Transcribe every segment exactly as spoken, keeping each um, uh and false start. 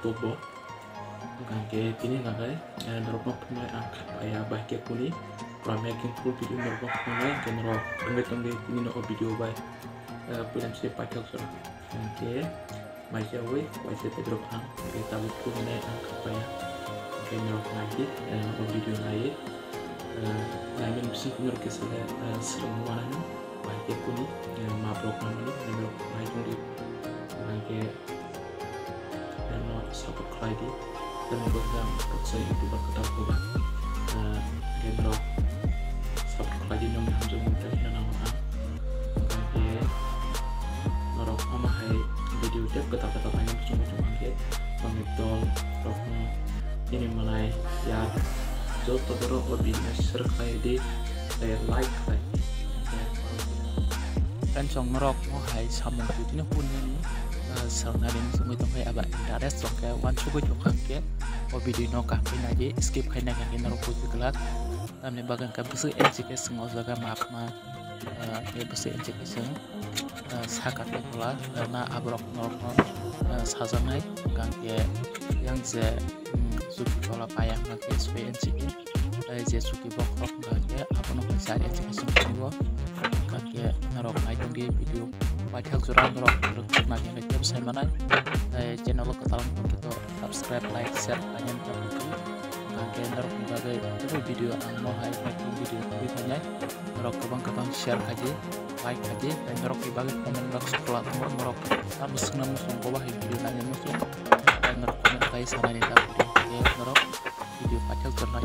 tokbo. Hwnkhe tini hwnkhe, eh, norokno phunuknai ang kha paiya, bahai khe kuni pura making full video norokno phunuknai, hwnkhe norok wngwi tongdi tini no o video bai, eh, puila se paithak jora. Hwnkhe maichawi waisa bedrok ang, hwnkhe tabuk phunuknai ang kha paiya, hwnkhe norok naidi, eh, o video naiwi, eh, naimani bisingtwi norok kisa le, eh, swrwngwi manaino, bahai khe kuni, eh, ma borok nangmani, norok nai tongdi, hwnkhe no support khlai di. Tamo bo jang baksa YouTuber kwtal koba. Ah, hwnkhe norok support khlai di, nongni hamjakmung tei hino nangma ang. Hwnkhe norok omo hai video tei kwtal kwtal naina muchungo tong hwnkhe nongni dol rokno nini mwnai ya joto borok o video no share khlai di tei like khlai di. Friends, chwng norok mo hai samung twi phano hwnwi, ah, swrwngna ring chwngwi tongkhe eba interest tongkhe uansugwi tongkha hwnkhe o video no kaham khe naidi, skip khai naikha hwnkhe norok buji glak. Tamni bagwi hwnkhe bwswk N C K chwng o jaga map ma, ah, tei bwswk N C K chwng, ah, saka tei tola, ah, na aborok norokno, ah, sajaknai hwnkhe yang je, hmm, chuki tola paiya hwnkhe S P N C K. Tei je chuki bokhorok wngkha khe abono kaisa education swngo. Wngkha khe norok naitongdi video paithak jora norok rwkthok nai hwnkhe tei bwsai manai. Tei channel o kwtal wngkha khe to subscribe, like, share khlaina wngkha khe norokni bagwi teibo video ang mo hai paithak video tubui phainai. Norok kwbang kwbang share khaidi, like khaidi, tei norokni bagwi comment box khula tongo, norok tamo swngna muchung, bobo hai video naina muchung, tei norok comment khai sanai ringjak video, tei norok video paithak jornai.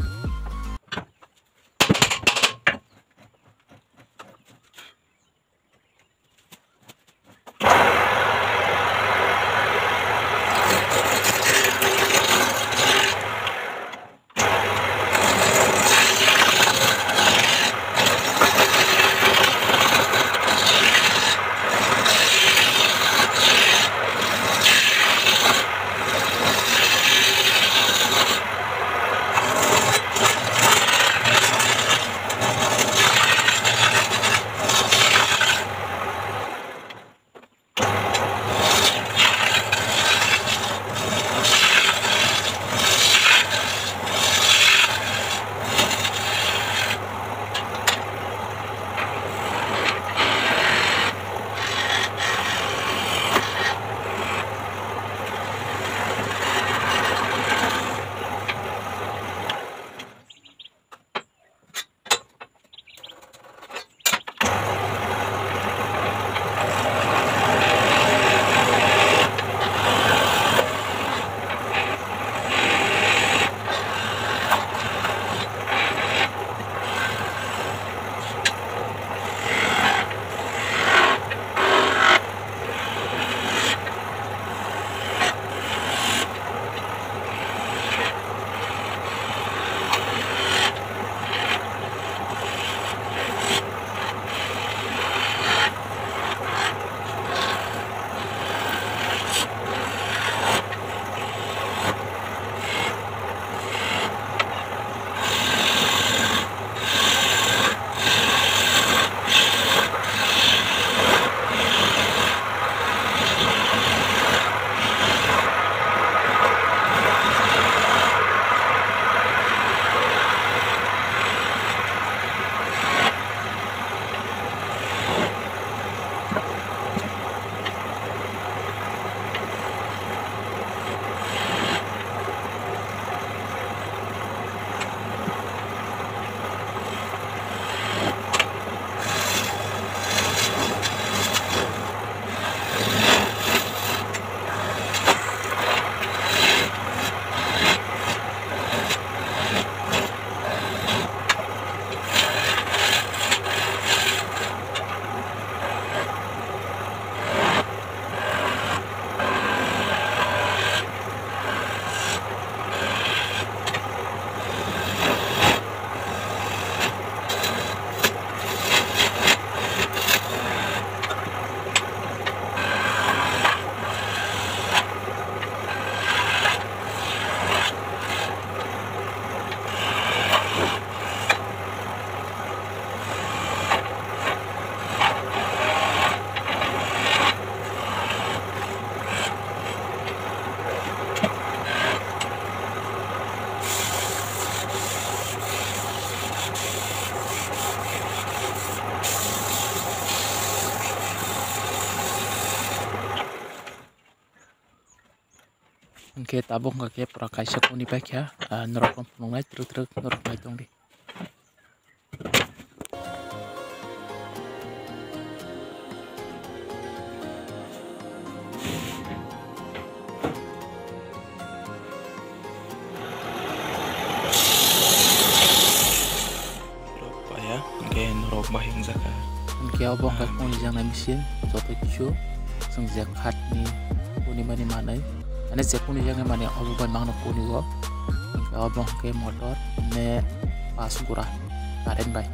Khe tabuk wngkha khe pura kaisa kuni paikha, ah, norok no phunuknai twrwk twrwk norok nai tongdi. Rok paya, hwnkhe norok bahai wngjakha. Hwnkhe obo wngkha kunijaknai machine, joto kisu chwng je khatni kunimani manwi, mane je kunijaknai manwi obo bai mangno kunio. Hwnkhe obo hwnkhe motor, ne pas gura current bai.